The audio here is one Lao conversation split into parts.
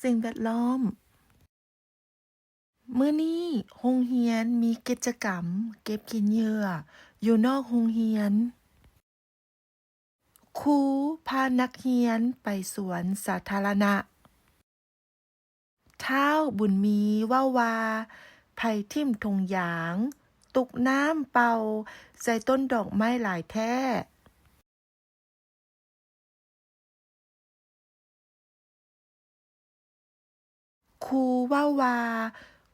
ສິ່ງແວດລ້ອມ. ມື້ນີ້ໂຮງຮຽນມີກິດຈະກຳເກັບຂີ້ເຫຍື້ອຢູ່ນອກໂຮງຮຽນ. ຄູພານັກຮຽນໄປສວນສາທາລະນະ. ທ້າວບຸນມີເວົ້າວ່າ ໃຜຖິ້ມຖົງຢາງ ຕຸກນ້ຳເປົ່າໃສ່ຕົ້ນດອກໄມ້ຫຼາຍແທ້? ຄູເວົ້າວ່າ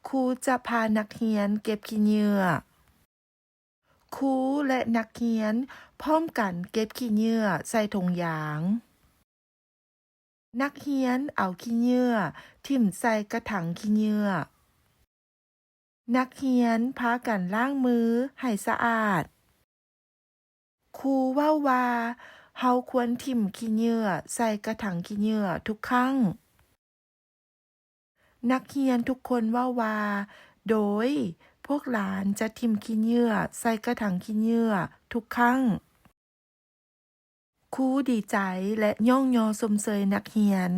ຄູຈະພານັກຮຽນເກັບຂີ້ເຫຍື້ອ. ຄູ ແລະ ນັກຮຽນພ້ອມກັນເກັບຂີ້ເຫຍື້ອໃສ່ຖົງຢາງ. ນັກຮຽນເອົາຂີ້ເຫຍື້ອຖິ້ມໃສ່ກະຖັງຂີ້ເຫຍື້ອ. ນັກຮຽນພາກັນລ້າງມືໃຫ້ສະອາດ. ຄູເວົ້າວ່າ ເຮົາຄວນຖິ້ມຂີ້ເຫຍື້ອໃສ່ກະຖັງຂີ້ເຫຍື້ອທຸກຄັ້ງ. ນັກຮຽນທຸກຄົນເວົ້າວ່າ ໂດຍ, ພວກຫຼານຈະຖິ້ມຂີ້ເຫຍື້ອໃສ່ກະຖັງຂີ້ເຫຍື້ອທຸກຄັ້ງ. ຄູດີໃຈ ແລະ ຍ້ອງຍໍຊົມເຊີຍນັກຮຽນ.